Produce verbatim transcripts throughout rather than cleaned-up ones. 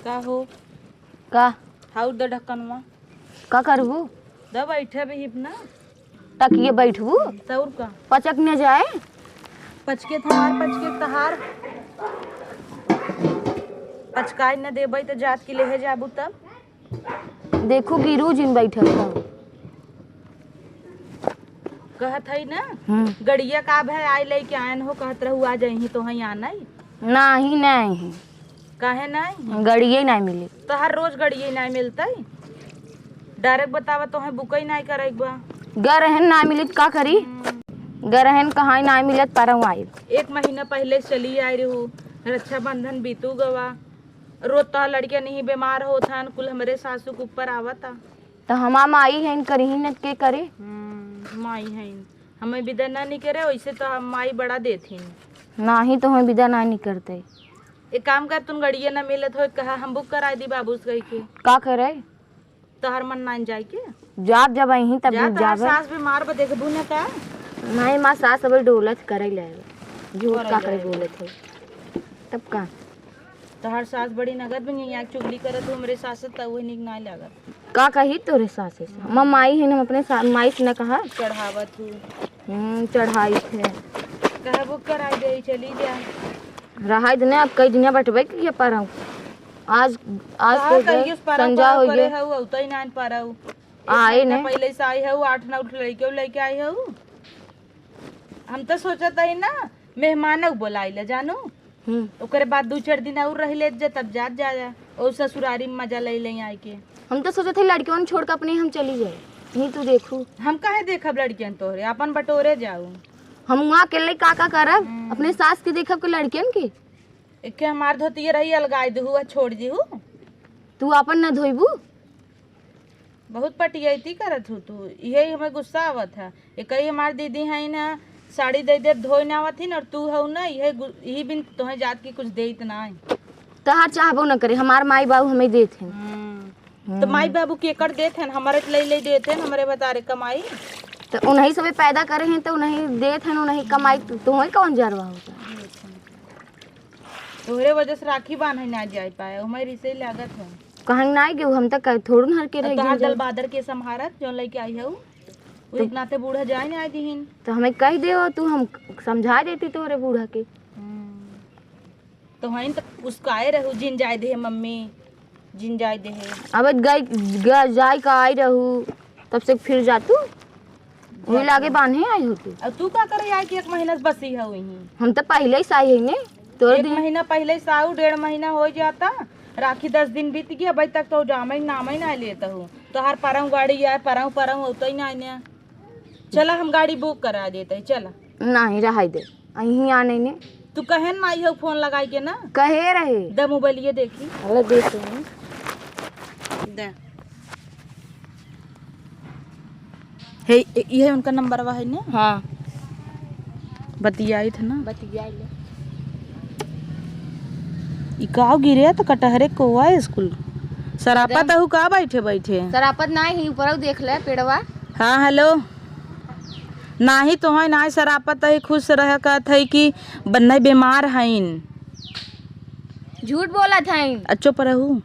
का हो? का? हाउ द ढक्कनवा। का करबू? द बैठे भी हिप ना। टकिए बैठबू? त और का? पचक न जाए। पचके त हमार, पचके त तहार। पचकाई न देबै त जात की लेहे जाबू तब। देखू गिरू जिन बैठल त। कहत हई ना, हम्म। गड़िया का भय आए लइके आयन हो, कहत रहू आ जइहीं तो हई आनई। नाही, नाही। काहे नाही? गड़िये नाही मिली। तो हर रोज गड़िये नाही मिलतई। Direct बतावा तो हई बुकई नाही करई बा। गरहन नाही मिली त का करी? हम्म। गरहन कहाँ नाही मिलत परऊ आइब। एक महीना पहिले चली आए रहू, रक्षाबंधन बीतू गवा। रोज तो लड़किया नहीं बीमार होत हन, कुल हमरे सासू के ऊपर आवता। त हमार माई हइन, करिही न के करे? हम्म, माई हइन। हमें विदा ना निकरे, वैसे तो हम माई बड़ा देथिन। नाही तो हमें विदा ना निकरते। एक काम कर, तुन गड़िया ना मिलत हो, कहा हम book कराई दी बाबू से कह के। का करे? तोहर मन ना जाए के? जाब जब अहीं तब जा, तोहर जाबे। सास बीमार बा, देखबू ना का? नाही, माँ सास अब डोलत करे ले। झूठ करे का करे ले। बोलत है? तब का? तोहार सास बड़ी नगद बनी, यहाँ चुगली करत हो हमरे सास से, तब वही निक ना लागत। का कही तोरे सास से? हम माई है, हम अपने सा-, माई से न कहा। चढ़ावत हूँ। हम्म, चढ़ाई थे। कहे book कराई दे, चली जा। रहाई दने, अब कई दिना बैठबे के परऊ। आज, आज कहा तो कहियो परऊ, संजा परऊ हो करे गए। हऊ, अउतई ना परऊ। एक आए महीना ने। पहिले से आई हऊ, आठ नौ लइके लइके आई हऊ। हम तो सोचत हई ना, मेहमानों के बोलाई ले जानू। हम्म। ओकरे बाद दू चार दिन और रह लेत जा, तब जात जा, जा। और ससुरारी में मजा ले ले आए के। हम तो सोचत हई लड़कियों छोड़ के अपने हम चली जाए। नहीं तू देखू। हम काहे देखब लड़कियन तोहरे, अपन बटोरे जाऊ। हम वहाँ अकेले का का करब? हम्म। अपने सास के देखब के लड़कियन के? एके हमार धोतिये रही, अलगाई देहू आ छोड़ देहू। तू अपन न धोइबू? बहुत पटियैती करत हू तू, इहे हमें गुस्सा आवत है। एकई हमार दीदी है ना, साड़ी दे दे धोए ना आवत ही, और तू हऊ ना, इहे गु-, इही बिन तोहे जात की कुछ देत ना है। तहार चाहबो न करे, हमार माई बाबू हमें देत हैं। हम्म। तो हम्म। माई बाबू के कर देत हैं, हमारे ले ले देत हैं, हमारे बतारे कमाई। तो उन्हीं सबे पैदा करे हैं, तो उन्हीं देत हैं, उन्हीं कमाई, तू, तोहे कौन जरवा होता? तोहरे वजह से राखी बांधे ना जाए पाए, हमें रिसे लागत है। कहाँ ना गए, हम तक थोड़ू न हर के रह तोहार गइल दल जाए। बादर के संभारत, जो लेके आई हऊ, वो तो इतना ते बूढ़ा जाए ना दिहिन। तो हमें कह दे हो तू, हम समझा देती तोरे बूढ़ा के। हम्म। तो हईन तो उसकाए रहू, जिन जाए दे मम्मी, जिन जाए दे। अब गई, ग-, जाए का आई रहू, तब से फिर जा तू। वही लागे बान्हे आई होती। अब तू का करे आई कि एक महीना से बसी है वहीं? हम तो पहिले से आई है ने, तोर एक दिन। महीना पहिले से आऊ, डेढ़ महीना हो जाता। राखी दस दिन बीत गया, अबे तक तो जामे नामे ना लेता हूँ। तोहार परऊ गाड़ी आए, परऊ, परऊ होता ही ना आने। चला, हम गाड़ी book करा देते हैं, चला। नहीं, रहाई दे, अहीं आने ने। तू कहे ना आई हो फोन लगाई के ना? कहे रहे। दे मोबाइलिए देखी। अरे देख ले। दे। हे, ए, इहे उनका नंबरवा है ना? हाँ। बतियाई थे ना? बतियाई ले। ई काव गिरे तो कटहरे कोवा स्कूल। सरापा दे। तहु का बैठे बैठे? सरापत ना ही, ऊपर देख ले पेड़वा। हाँ, हेलो। नाही तो है, नाही सरापत है, खुश रह कहत है कि बन्ने बीमार हईन। झूठ बोलत हईन। आ, चुप रहू।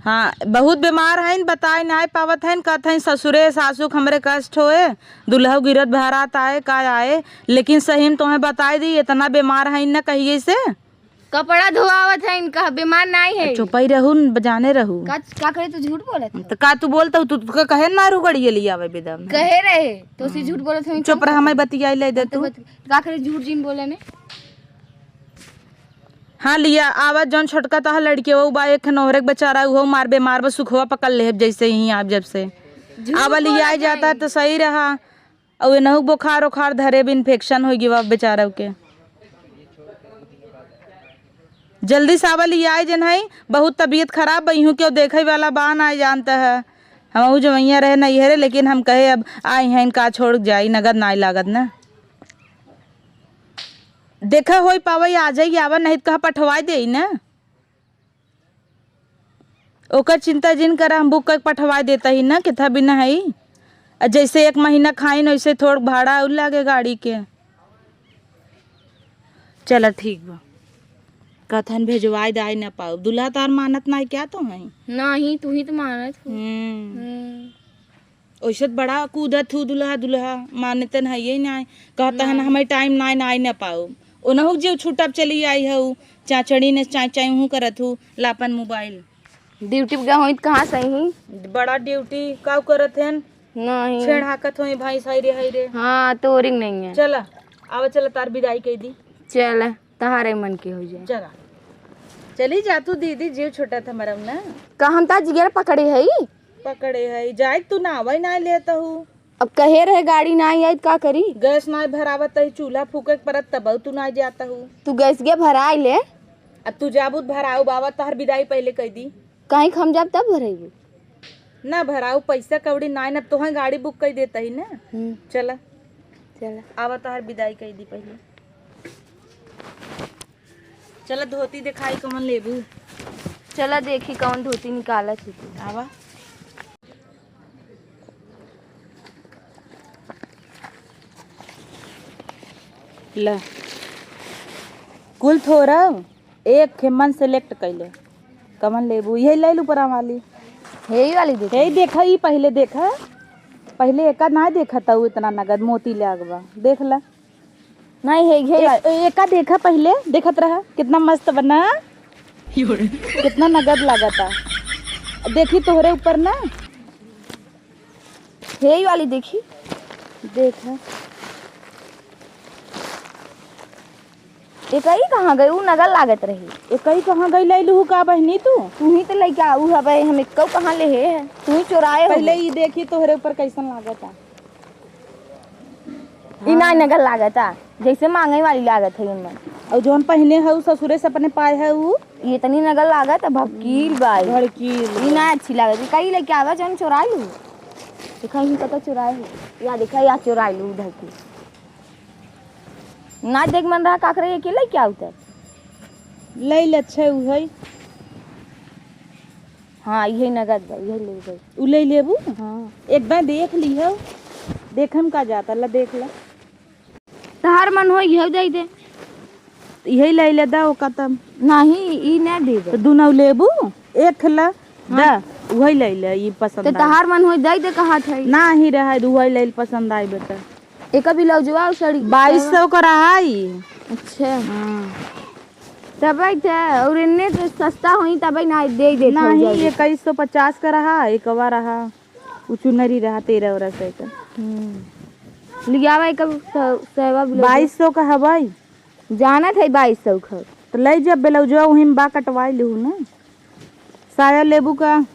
हाँ, बहुत बीमार हईन, बताए नाय पावत हईन, कहत हईन ससुरे सासू के हमरे कष्ट होए, दुल्हऊ गिरत भरात आए, का आए, लेकिन सही में तोहे बताए दी, इतना बीमार हईन न कहिए से। कपड़ा धोआवत हईन, कहा बीमार नाय है। चुपई रहू न, जाने रहू। का, का करे तू झूठ बोलत है? तो का तू बोलत हऊ, तू, तू कहे ना रू गड़िए लियावे बेदम। कहे रहे, तो सी झूठ बोलत हईन, चुप रह, हमें बतियाई ले दे तो तू। बत-, का करे झूठ जिन बोले ने? हाँ, लिया, आवा जौन छोटका तोहार लड़के, वो बा एक नोहरे के बेचारा, उहो मार बेमार बा, सुखवा पकड़ लेहब जैसे ही आप जब से। झूठ आवा, लिया बोलत जाता है। तो सही रहा। और इनहू बुखार उखार धरे भी infection हो गई बा बेचारा के। जल्दी से आवा, लिया जन है, बहुत तबीयत खराब बा, इहू क्यों देखे वाला बा ना जानता है। हम जवैया रहे नहीं हरे, लेकिन हम कहे अब आई हैं, इनका छोड़ जाई, नगद ना लागत ना। देखा होई पावई आ जाई, आवा, नहीं तो कहा पठवाई देई ना। ओकर चिंता जिन करा, हम book करके पठवाई देता ही ना, कितना बिना है। आ जैसे एक महीना खाइन, वैसे थोड़ भाड़ा और लागे गाड़ी के। चला ठीक बा। कथन भेजवाई दाई न पाऊ। दुल्हा तार मानत नाई क्या तो हैं? नाही, तू ही तो मानत हो। हम्म। हम्म। ओइसे त बड़ा कूदत हू दुल्हा, दुल्हा, मानत न हइये नाई। कहत हन, नाही। हमें टाइम नाई, नाई न पाऊ। ओनहु जीव छूटब चली आई हऊ, चाचड़ी ने चाई चाई हूँ करत हू, लापन मोबाइल। ड्यूटी पे गए होई त कहाँ सही ही? बड़ा ड्यूटी काऊ करत हन? नाही। छेड़ हाकत होई भाई, हाय रे, हाय रे। हाँ, तोरिंग नहीं है। चला, आवा चला, तार विदाई कई दी। चला, तहारे मन के हो जाए। चला। चली जा तू दीदी, जीव छूटत हमरम ना। का हम ता जिगर पकड़े हई? पकड़े हई, जाए तू ना, आवे ना लेत हू। अब कहे रहे गाड़ी ना आई त का करी? गैस ना भरावत ही, चूल्हा फूके के परत तब तू ना जात हू। तू गैस के भराई ले। अब तू जाबू त भराऊ बाबा, तोहर विदाई पहले कई दी। काहे के हम जाब तब भरेबू? ना भराऊ, पैसा कौड़ी नाई, ना तोहे गाड़ी बुक कई देत ही ना। हम्म। चला। चला। आवा तोहर विदाई कई दी पहले। चला धोती देखाई कौन लेबू। चला देखी कौन धोती निकालत ही तू। आवा। ला। कुल थोरा एक खे मन select कइले। कमन लेबू? यही ले लू ऊपरा वाली। यही वाली देखा। यही देखा, ई पहले देखा। पहले एका ना देखा था, इतना नगद मोती लाग बा। देख ला। नहीं है, यही ए-, वाली। एका देखा पहले, देखत रहा। कितना मस्त बना। कितना नगद लागता। देखी तोहरे ऊपर ना। यही वाली देखी। देखा। एकई कहाँ गई? ऊ नगद लागत रही। एकई कहाँ गई? लई लूहू का बहिनी तू? तू ही तो लइका आऊ हवे, हम एकऊ कहाँ ले हे है? तू ही चोराए हो। पहले ई देखी तोहरे ऊपर कैसन लागता। ई ना नगद लागता, जैसे मांगे वाली लागत है इनमें। और जौन पहिने है उ ससुरे से अपने पाए है उ। ये तनी नगद लागत है, भड़कील बाई। भड़कील। ई ना अच्छी लागत, कई लेके आवा जौन चोराई लू। देखा ही पता चोराए है। या देखा या चोराई लू उधर की। ना देख मन रहा काकरे ये के लेके आऊ तब। ले ले अच्छे उ है। हाँ, इहे नगद बा, इहे लेबे। उ ले लेबू? हाँ। एक बार देख लिहो, देखम का जाता, ला देख ला। तहार मन हो, इहे दे दे। इहे ले ले दा, ओका तब। नाही, ई ना देबे। तो दुनो लेबू? एक ला, हाँ। दा, उहे ले ले, ई पसंद तो आई। तहार मन हो, दे दे, कहा था ई। नाही रहा, उहे ले ले, पसंद आई बेटा। एक ब्लाउजवा और साड़ी। बाईस सौ का रहा ई। अच्छा। हाँ। तबे त, और इन्ने तो सस्ता होई, तबे ना दे देत हो नहीं, जाई। इक्कीस सौ पचास का रहा, एकवा रहा, उ चुनरी रहा तेरह ओरह सौ का। हम्म। लियावा एक स-, सेवा ब्लाउज। बाईस सौ का हवाई। जानत है बाईस सौ का। तो ले जब ब्लाउजवा उही में बा, कटवाई लेहू ना। साया लेबू का?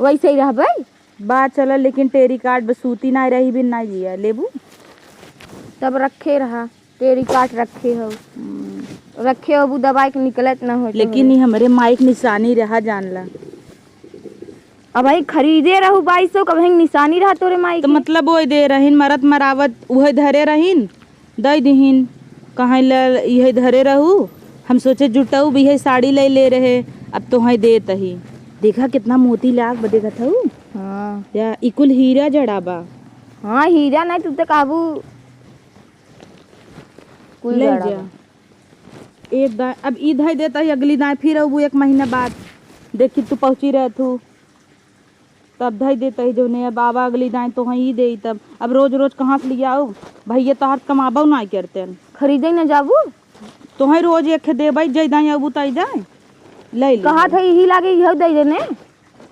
वैसे ही रहबे। बा चला, लेकिन टेरी काट बस सूती ना रही, बिन ना लिया लेबू। तब रखे रहा। टेरी काट रखे हो। हम्म। रखे हो, वो दबाई के निकलत ना हो तो लेकिन हो। ये हमरे माई के निशानी रहा, जान ला। अब भाई खरीदे रहू बाईस सौ का, भाई निशानी रहा तोरे माई तो के। मतलब वो दे रहीन, मरत मरावत उहे धरे रहीन, दे दिहीन। कहाँ ला इहे धरे रहू, हम सोचे जुटाऊ भी है, साड़ी ले ले रहे, अब तो है देत ही। देखा कितना मोती लाग बा, देखत हऊ? हाँ। या इकुल हीरा जड़ा बा। हाँ, हीरा नहीं, तू तो काबू कुल ले गड़ा जा। बा। एक दाएँ, अब ई धई देता ही, अगली दाएँ फिर अबू एक महीना बाद। देखी तू पहुँची रहत हू, तब धई देता ही जौने, अब आवा अगली दाएँ तोहई ई देई तब। अब रोज रोज कहाँ से लियाऊ? भैया तोहार कमाबो नाई करते हैं। खरीदे न जाबू? तोहई रोज एक देबै, जई दाएँ अबू तई दाएँ। ले ले। कहा था यही लागे, यह दे देने।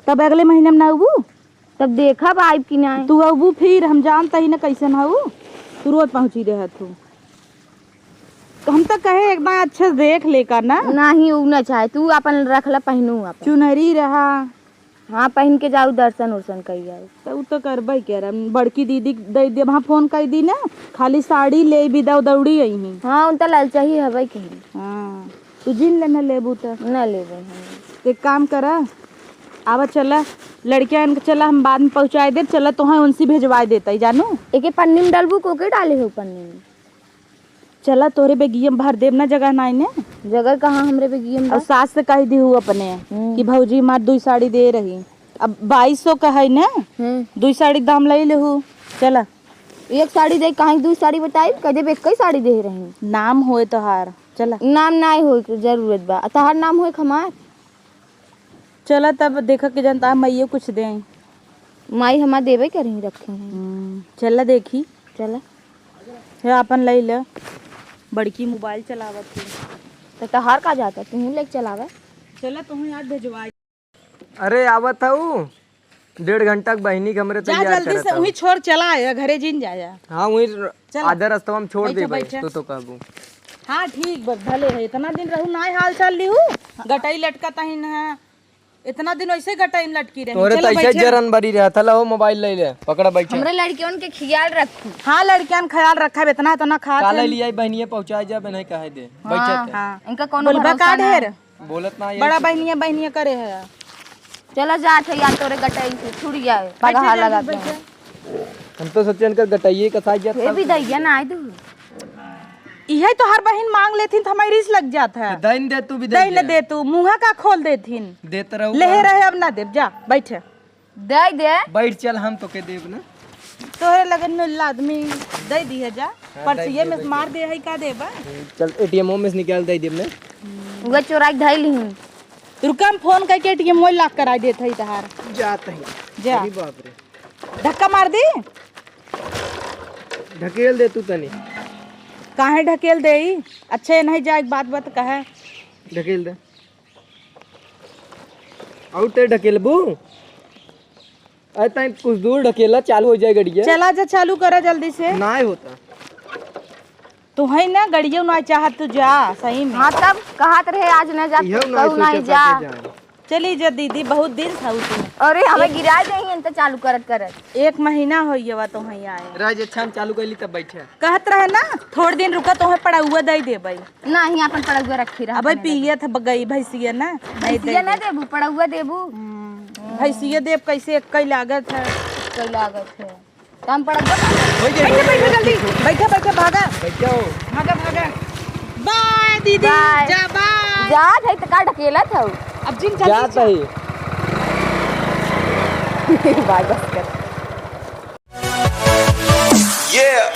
तब अगले महीने में ना अबू? तब देखब आइब कि नाई। तू अबू फिर, हम जानता ही ना कैसन हऊ, तू रोज पहुँची रहत हू। हम तो कहे एक बार अच्छे से देख ले का ना। नहीं, उ ना चाहे, तू अपन रख ला, पहनू अपन। चुनरी रहा। हाँ, पहन के जाऊ, दर्शन उर्शन कई जाऊ। तो उ तो करबे करम, बड़की दीदी के दे दे, वहाँ फोन कर दी ना, खाली साड़ी ले बिदा दौड़ी आई हैं। हाँ, उन तो ललचाही हवे कहीं। हाँ। तू जिन लेना लेबू त। ना लेबे हम। एक काम करा, आवा चला, लड़किया इनके चला, हम बाद में पहुँचाए दे, चला तोहे उनसे भेजवाए देता ही, जानू। एके पन्नी में डालबू, को के डाले हो पन्नी में? चला तोरे बेगियम भर देब ना, जगह नाई ने। जगह कहाँ हमरे बेगियम बा? और सास से कह दी हूँ अपने हम्म। कि भौजी मार दुई साड़ी दे रही, अब बाईस सौ का है ना, हम्म। दुई साड़ी के दाम ले ले हूँ। चला। एक साड़ी दे, कहाँ दुई साड़ी बताई, कह देब एक ही साड़ी दे रही। नाम होए तोहार। चला। नाम नाहीं होए के जरूरत बा, तहार नाम होए के हमार। चला तब देखा के जनता, माइयो कुछ दें। माई हमार देबे करी, रखे हैं। हम्म, चला देखी। चला। हे आपन लई ले, बड़की मोबाइल चलावत है। तो तहार का जाता, तुहूँ लेके चलावे। चला तुहूँ याद भेजवाई। अरे आवत हऊ, डेढ़ घंटा के बहिनी के हमरे जा तैयार जल्दी करत से हऊ। उही छोड़ चला आया, घरे जिन जाया। हाँ, उही र-, चला। आधा रस्तवा में छोड़ बैठा, देबे, बैठा। तो, तो कहबू। हाँ ठीक बा, भले है, इतना दिन रहू ना हाल चाल लिहू, गटई लटकत ही ना, इतना दिन वैसे गटई में लटकी रही। तोरे चला तो ऐसे बैठा। जरन बरी रहत हला हो, मोबाइल ले ले, पकड़ा बैठा। हमरे लड़कियन के ख्याल रखू। हाँ लड़कियन ख्याल रखा, इतना इतना खात काले हन। लिया बहनिया पहुँचा जा, नहीं कहे दे। हाँ, बैठा थे। हाँ। इनका कौनो बोलबा भरोसा का ना। ढेर? बोलत ना, यही बड़ा कुछ। बहिनिया, बहिनिया करे है। चला जात है यार, तोरे गटई से छुड़िया है, बैठे पगहा जल्दी, लगा के। बैठे। हम तो सोचे इनकर गटइये का साइज जात ये था। भी दैया ना आए तू। इहे तो हर बहिन मांग लेथिन तो हमारी रीस लग जात है। तो दैन दे तू भी दे दैन दे। दे तू, मुँहा का खोल देथिन। देत रहू लेहे का? रहे, अब ना देब, जा बैठे। दे दे। बैठ चल, हम तोके देब ना। तोहरे लगन में ला आदमी दे दिहे जा। हाँ, पर्चिये दे में देबे। मार दे है, का देबा? चल, एटीएमओ में से निकाल दे देब ना। उहे चोराई के धइल ही। रुका, हम फोन करके एटीएम वही लॉक कराई देत है तहार। जात है। जा। अरे बाप रे। धक्का मार दी। ढकेल दे तू तनी। काहे ढकेल देई? अच्छे नहीं जाए, बात बात कहे। ढकेल दे। और ते ढकेलबू? अरे तनी कुछ दूर ढकेला, चालू हो जाए गड़िया। चला जा, चालू करा जल्दी से। नाय होता। तू है ना, गड़ियो ना चाहत, तू जा, सही में। हाँ, तब कहत रहे आज ना जा, इहो नाय कहू नाय सोचा जा। था के जाए। चली जा दीदी, बहुत दिन था तू। अरे, हमें एक गिरा दे ही, इनते चालू करत करत। एक महीना हो गया तो वहीं आए। राज, अच्छा, हम चालू कर ली, तब बैठे। कहत रहे ना, थोड़ दिन रुका, तोहे पड़उआ दे देबई। नहीं, अपन पड़उआ रखी रह, अबे अपने पिए लगे। था गई भैंसिया ना, नहीं भैंसिया दे ना दे। देबू, पड़उआ देबू। हम्म, भैंसिया देब कैसे, एक कई लागत है। कई लागत है। तो हम पड़उआ का बैठे, बैठे, जल्दी। बैठे, बैठे, भागा। बैठो। भागा, भागा। बाय दीदी, बाय। जा, बाय। जा, जाई तो का ढकेलत हऊ? अब जिन जल्दी जात जा। ही। बाय, बस कर। Yeah।